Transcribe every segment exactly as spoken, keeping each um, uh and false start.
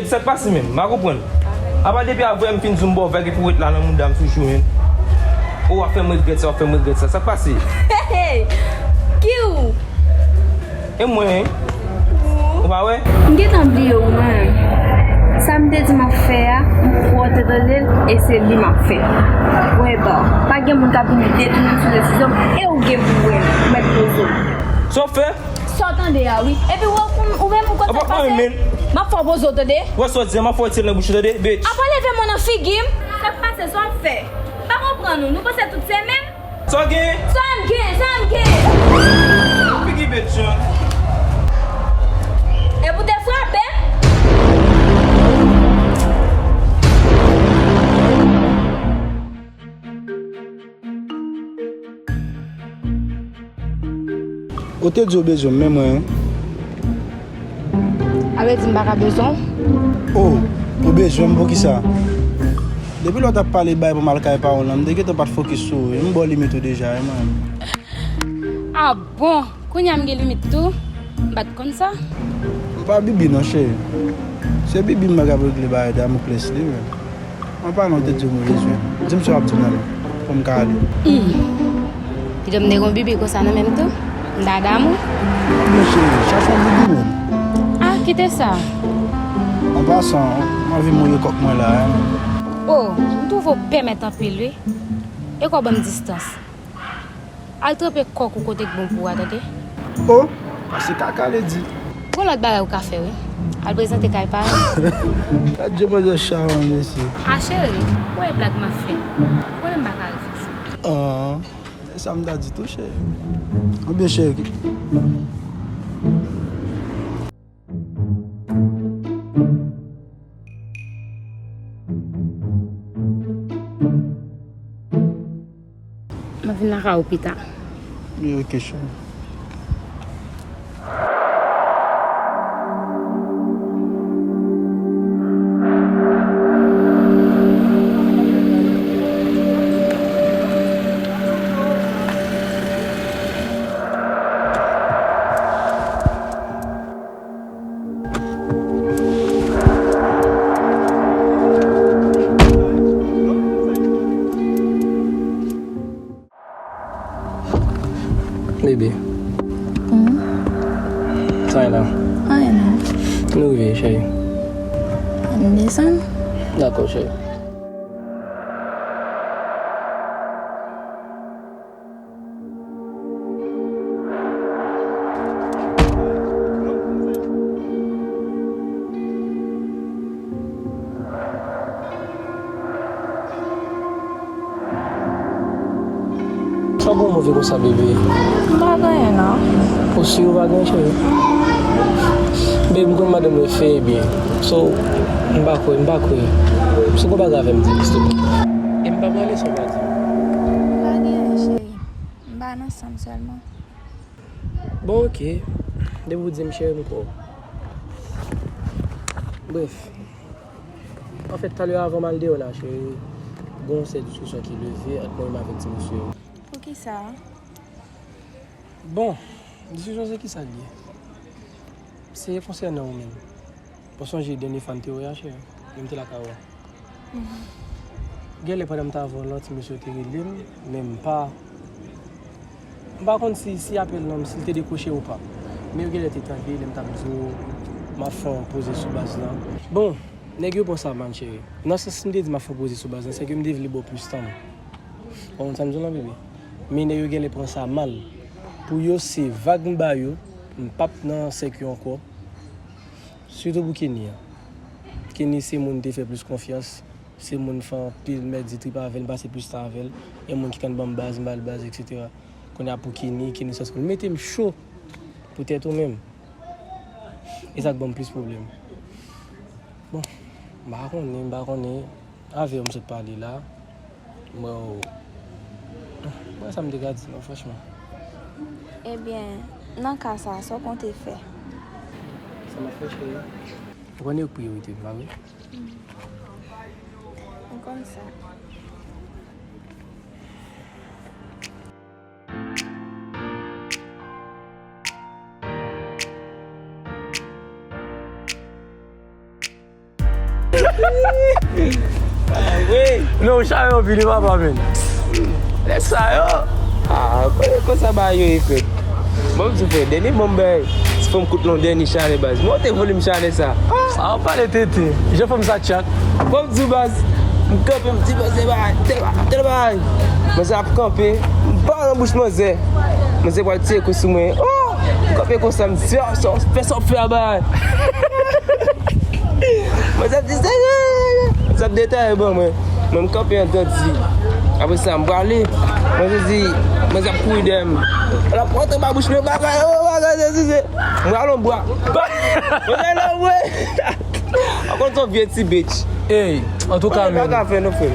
Sa k pase menm? M pa konprann. Apa depi avè m fin di w m ba w vag epi w ret la nan mouda m toujou menm? O, w ap fè m regrèt sa, w ap fè m regrèt sa. Sa k pase? Hey! Ki ou? E mwen, hein? Ou pa wè? M gentan bliye w mwen. Sa m te di m ap fè a, m kwè w te tande l, e se li m ap fè. Wè ba, pa gen moun k ap vin detounen m sou desizyon m, e ou gen pou wè l, ou mèt poze w. Sa w fè? Sa w tande a, wi. Epi w, ou, ou menm, ou konn sa k pase? M ap fè w poze w, tande? Wè sa w di a, m ap fè w retire l nan bouch ou, tande, bitch? Apa leve mwen nan figi m? Sa k pase, sa w ap fè? M pa konprann ou. Nou panse tout se menm? Sa w gen? Sa m gen, sa m gen? Figi bèt, Jan. E pou te frape m? Ou te di w bezwen m, men mwen. A vle di m pa ka bezwen w? O, ou bezwen m poukisa? Depi lè w t ap pale bay pou m al kay paran w lan, m te gentan pa t fokis sou ou. M ba w limit ou deja, wi, mwen. A bon? Kounye a m gen limit tou? M pa t konn sa. M pa Bibi non, cheri. Se Bibi m wè k ap regle bagay Damoklès li, men. An palan, ou te di w bezwen m. Di m sa w ap di m nan men, pou m ka ale. Hmm. Kite m te gon bibi konsa nan men m tou. M ta damou. Ebyen, cheri, chache yon bibi menm. Ah, kite sa. An pasan, m anvi mouye kòk mwen la, hein. Oh, m twouve w pèmèt anpil, wi. E kò ban m distans. Al tranpe kòk ou kote k bon pou ou a, tande? Oh, pase kaka, lady. Gon lòt bagay ou ka fè, wi. Al prezante kay paran. Gad jan manzè chawan, mesye. A cheri, ou wè blag m ap fè? Ou konnen m pa ka reflechi. Ah, e sa m ta di tou, cheri. Ebyen, cheri. M ap vin lakay ou pita. Wi, ok, cheri. Bebe. Hmm? Sa e la? Anyen non. Nou rive, cheri. Ann desann. Dakò, cheri. Sa w gon move konsa, bebe? M pa gen anyen non. Ou si ou pa gen, cheri? Bebe, m konn madanm mwen fè byen. So, m pa kwè, m pa kwè. Si w gon bagay avè m, di m, silvouplè. E m pa prale sa w pa di m. M pa gen anyen, cheri. M pa nan san m sèlman. Bon, ok. Depi w di m, cheri, m kwè w. Bref. Anfèt, talè avan m al deyò la, cheri, gon seri diskisyon ki leve ant mwen menm avèk ti mesye yo. Poukisa? Bon, diskisyon se kisa l ye? Se konsènan ou menm. Bon, sonje dènye fwa n te wè a, cheri, lè m te lakay ou a. Mhm. Genlè pandan m t avè w lan, ti mesye yo te rele m, men m pa, m pa konn si, si apèl lan, si l te dekwoche ou pa. Men yo genlè te tande lè m t ap di w m ap fè yon poze sou baz lan. Bon, nèg yo pran sa mal, cheri. Nan sans si m te di m ap fè yon poze sou baz lan, se ke m te vle ba w plis tan. Ou konprann sa m di w lan, bebe? Men nèg yo genlè pran sa mal. Pou yo, se vag m ba yo, m p ap nan sèk yo ankò. Sitou pou Kenny an. Kenny se moun m te fè plis konfyans. Se moun m fè anpil mèdi trip avè l, m pase plis tan avè l. E moun ki konn ban m baz, m ba l baz, etsetera. Kounye a pou Kenny, Kenny santi pou l mete m cho poutèt ou menm. E sa k ban m plis pwoblèm. Bon, m pa konnen, m pa konnen. Avè w m sot pale la. Mwen, mwen sa m te ka di non, franchman. Ebyen, nan ka sa, sa w konte fè? Sa m ap fè, cheri? Ou konnen yo k priyorite m, pa vre? Mm. M konn sa. Wi. Non, ou chale anpil wi papa, men. Lè sa yo. Ah, konsa bagay yo ye, frè. Bon, m di, frè, dènye bon bagay, ti fanm kout lon, dènye chalè, baz. Monte volim chalè sa. Ah, ou pale tenten. Jan fanm sa tchak. Bon, m di, baz, m kanpe, m di, baz, se bagay, tèl bagay, tèl bagay. Manzè ap kanpe, m pale nan bouch manzè. Manzè pral tire kou sou mwen. Oh! M kanpe konsa, m di, fè sa, fè sa w fè a, bagay. Manzè ap di, sa, sa, sa. Manzè ap detaye ban mwen. Mwen, m kanpe andan di. Apre sa, m prale. Manzè di, manzè ap kouri dèyè m. L ap rantre ba bouch mwen, bagay, oh, bagay, se, se, se. Mwen al anba. Manzè al anba. Ankò se yon vye ti bitch. Ey, antouka, men. Bagay fè nou, frè.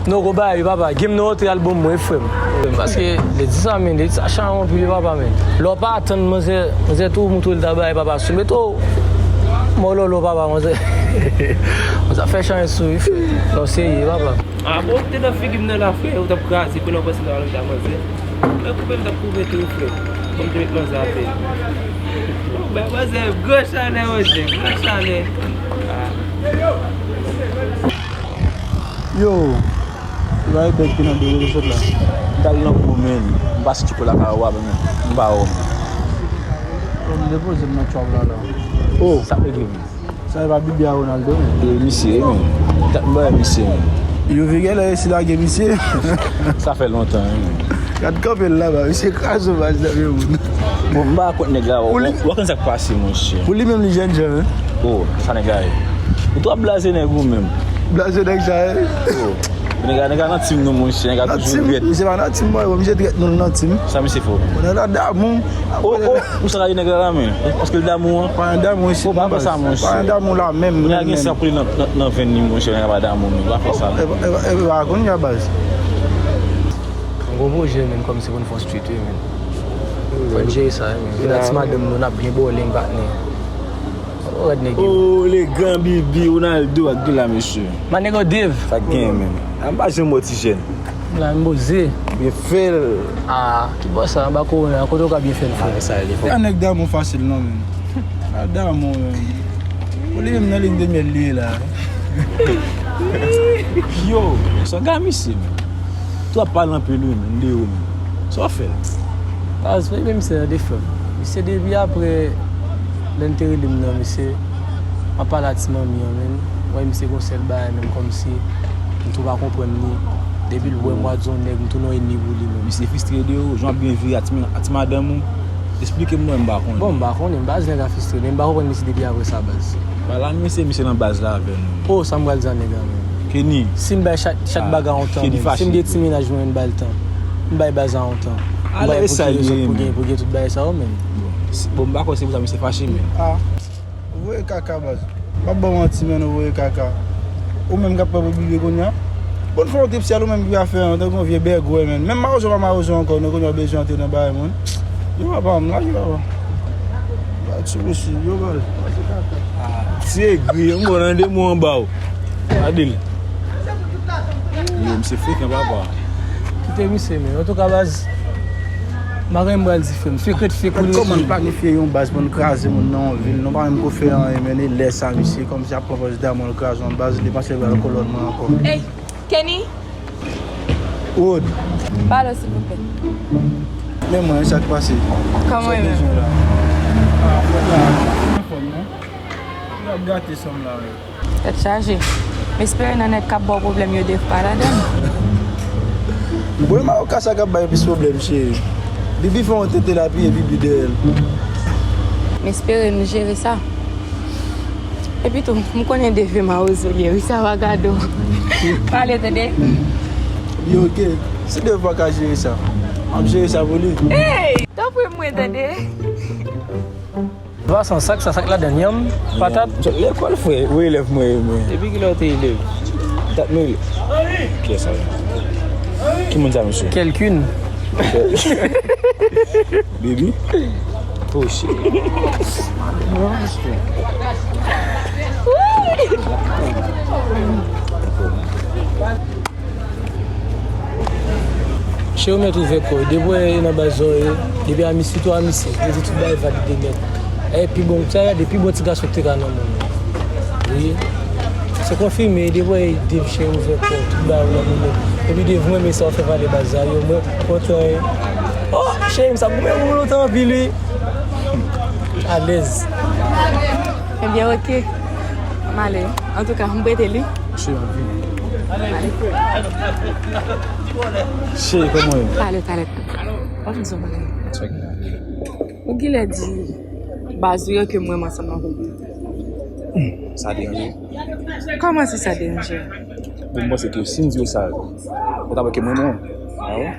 Non, gwo bagay, papa. Game nan rantre albòm mwen, frè m. Paske, li di sa, men, li di sa chan anpil, papa, men. Lè w pa atann, manzè, manzè tou, moutre l ta bay, papa, sou meto. Mòlòlò, papa, manzè. Manzè ap fè chan sou, wi, frè. Non, serye, papa. Ah, bon, ou te nan figi m nan la, frè, ou t ap kraze, konnen w panse nan alòm ta manzè. Mwen koupe, m t ap koupe tou, frè. Bon, m te met manzè atè. Bon, ben, manzè, gwo chalè, manzè, gwo chalè. Ah. Yo, se pa bèk ki nan de rezo sòt la. M t al nan kou, men. M pase ti kou lakay ou a, men. M pa wè w. Bon, m depoze m nan tchòb la, la. Oh. Sa regle, men. Sa e pa Bibi a Ronaldo, men. E misye, men. Dat m pa wè misye, men. Yo vin genlè resi lage misye. Sa fè lontan, wi, men. Gad kanpe l laba, misye kraze baz nan men moun. Bon, m pa kont nèg la, w, w konn sa k pase, monchè. Pou li menm, li jènjan, wi. Oh, sa nèg la ye. Ou twò blaze nèg ou menm. Blaze nèg sa, wi. Oh, nèg la, nèg la nan tim nou, monchè. Nèg la toujou vèt. Misye pa nan tim, mwen, misye trèt nou nan tim. Sa misye fè w? Nèg la damou. Oh, oh, ou sa ka di nèg la la, men? Paske l damou an? Pa gen damou isit, non, baz. Pa gen damou la menm, menm, menm. Kounye a gen san pou li nan, nan, nan venn li, monchè, nèg la pa damou, men. Pa fè sa. E pa, e pa, e pa kounye a, baz. M gon pwojè, men, kòmsi pou n fè yon street, wi, men. Fò n jere sa, wi, men. Vin ak ti madanm nou, n ap byen bowling, patnè. Oh, rèd nèg yo. Oh, le gran Bibi, Ronaldo, ak de la, mesye. My nigga Dave. Sa k gen, men. A m pa janm wè ti jèn. La, m poze. Byen fè l. Ah, ki bò sa, anba kowona, kote w ka byen fè l, frè? Ah, sa li fò. Pa nèg damou fasil, non, men. Pa damou, men. Ou li menm nan liy de myèl li ye la. Yo, sa gade misye, men. Tou ap pale anpil, wi, men, de ou, men. Sa w fè l? Baz, men misye nan defè m. Misye depi apre, lè n te rele m nan, misye, m ap pale a ti manmi an, men. Mwen, misye gon sèl bagay, menm kòmsi, m tou pa konprann li. Depi l wè m, w a di yon nèg, m tounen yon enmi pou li, menm. Misye fristre de ou, jan w ap byen vire a ti, a ti madanm ou. Esplike m, mwen, m pa konnen. Bon, m pa konnen, baz, nèg la fristre, men m pa konprann misye depi apre sa, baz. Ba la, misye, misye nan baz la avè nou. Oh, sa m pral di a nèg la, menm. Kenny. Si m bay chak, chak bagay yon tan, menm. Si m gen ti mennaj mwen, m ba l tan. M bay baz la yon tan. M bay pou ki rezon pou gen, pou gen tout bagay sa yo, menm. Bon, si, bon, m pa kwè se pou sa misye fache, menm. Ah, ou voye kaka, baz. M ap ba w manti, menm, ou voye kaka. Ou menm k ap pran pou Bibi kounye a. Bon, fè yon trip syèl, ou menm ki afè an, tankou yon vye bègwè, menm. Menm mawozo pa mawozo ankò, nou kounye a w bezwen antre nan bagay moun. Yo, papa, m lage, papa. Ba ti mesye, yo, baz. Ah, ti egri, m gon nan de mo anba w. Gade l. Yo, misye frekan, papa. Kite misye, men. Antouka, baz, m pa gen m pral di frè m. Fake ret fake. Kòman planifye yon baz pou n kraze moun nan yon vil? Nou pa menm ko fè anyen, men e lè sa, misye kòmsi ap pran pòz damou l kraze yon baz, li panse l pral kolòn mwen ankò. Ey, Kenny! Wood. Pale, silvouplè. Men mwen, sa k pase? Kòman e menm? Sa bezwen la? Ah, frè la, anfòm, non? L ap gate san m la, wi. Tèt chaje. M espere nan nèg k ap ba w pwoblèm yo Dave pa ladan l. Bon, e mawoka sa k ap bay plis pwoblèm, cheri. Bibi fè yon tete l apiye Bibi dèyè l. M espere nou jere sa. Epi tou, m konnen Dave mawozo l ye, wi, sa w a gade w. Pale, tande. Li oke. Si Dave pa ka jere sa, m ap jere sa pou li. Ey! Tanpri mwen, tande. Vasan, sa k sa, sa k ladan l? Yanm, patat? Lekòl, frè, ou elèv mwen ye, mwen. Depi kilè w te elèv? Dat mwen. Kiyès sa ye? Ki moun sa, mesye? Kelkin. Baby? Oh, shit. Cheri, ou mèt ouvè kò w. Depi w wè e nan baz zòrye, depi a misye, tou a misye. Yo di tout bagay valide nèt. E pi bon, sa gade, pi bon ti gason ki te ka nan mond lan. Wi. Se konfime, depi w wè Dave cheri ouvè pòt, tout bagay ou nan moman. Epi Dave, mwen renmen sa w fè pale baz la, yo, mwen kontan, wi. Oh, cheri, m sa goumen pou mwen lontan anpil, wi. Alèz. Ebyen, oke. M ale. Antouka, m prete li. Cheri, m ap vini. M ale. Cheri, kòman w ye? Talè, talè. W ap di yon bagay. Ou genlè di baz ou yo ke m renmen ansanm avè w. Sa deranje w? Kòman si sa deranje w? Bon, m panse ke si m di w sa, ou ta wè ke m renmen w. Ah bon?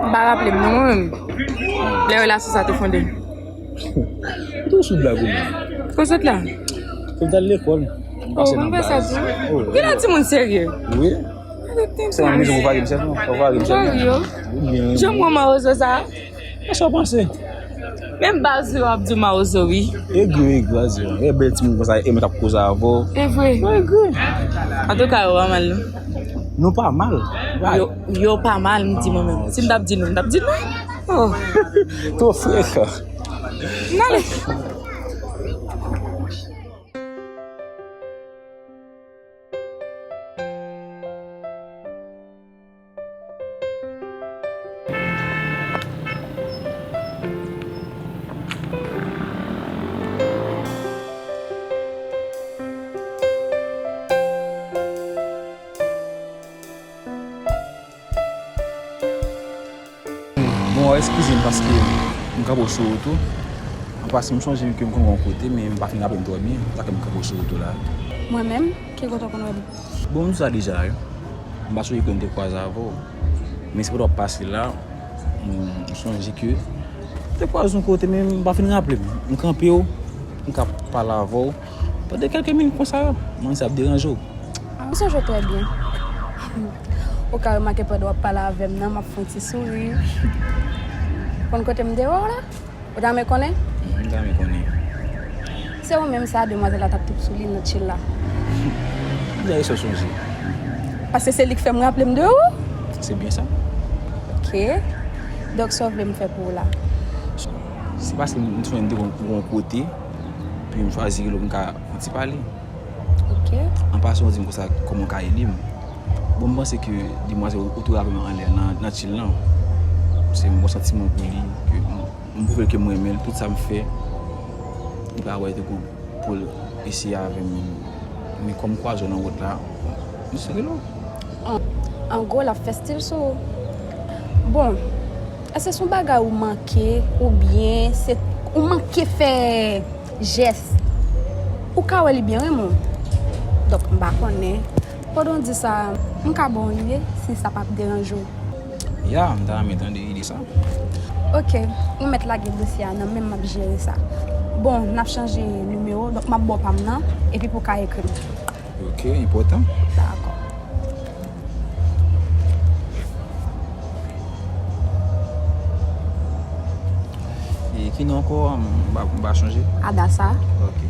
M pa raple m non, mwen menm. Lè relasyon sa te fonde. Ou tou sou blag ou menm. Kote w sot la? Fò m t al lekòl. M pase nan baz. Oh, ou gen lè timoun serye. Wi. Se yon mizè ou vare m sèlman. Ou vare m sèlman. Jan m wè mawozo sa. Sa w panse? Menm baz yo ap di w mawozo, wi. Egri, egri, baz yo. E bèl timoun konsa, e mwen k ap koze avè w. E vre. Egri. Antouka, yo pa mal, non. Nou pa mal. Yo, yo pa mal, m di mwen menm. Si m t ap di nou, m t ap di nou. Oh. Twò frekan. M ale. Bon, eskize m paske m kanpe w sou wout ou. An pasan, m sonje ke m konn wè w yon kote, men m pa fin raple m twò byen. Sa fè m kanpe w sou wout ou la. Mwen menm? Ki kote w konn wè m? Bon, m di w sa deja, wi. M pa sonje ke m te kwaze avè w. Men se pandan w ap pase la, m, m sonje ke m te kwaze w yon kote, men m pa fin raple m. M kanpe w, m ka pale avè w. Pandan kèlke minit konsa, m panse ap deranje w. Ah, m sonje w trè byen. Ou ka remake pandan w ap pale avè m nan, m ap fè yon ti souri. Konn kote m te wè w la? Ou ta renmen konnen? Mhm, m ta renmen konnen. Se ou menm sa, demwazèl la t ap trip sou li nan chill la. Ki bagay sa w sonje? Paske se li k fè m raple m de ou. Se byen sa. Ok. Donk, sa w vle m fè pou ou la? Se paske m sonje m te konn yon kote, epi m chwazi rele w pou m ka fè yon ti pale. Ok. An pasan, w di m konsa, kòman w ka ede m? Bon, m panse ke demwazèl ou tou raple m anlè nan, nan chill lan. Se yon bon santiman pou li, ke m, m pwouve l ke m renmen l, tout sa m fè, li pa wè tankou pou l eseye avè m. Men kòm m kwaze w nan wout la, m sere l. An, an gwo, l ap fè stil sou ou. Bon, èske se yon bagay ou manke, oubyen se ou manke fè jès? Ou ka wè li byen renmen w. Donk, m pa konnen. Pandan w di sa, m ka ba w yon ide, si sa p ap deranje w. Ya, m ta renmen tande ide sa. Ok, ou mèt lage dosye a nan men m, m ap jere sa. Bon, n ap chanje nimewo, donk m ap ba w pa m nan, epi pou w ka ekri m. Ok, enpòtan. Dakò. E ki non ankò, m pa, m pa chonje. Adasa. Ok.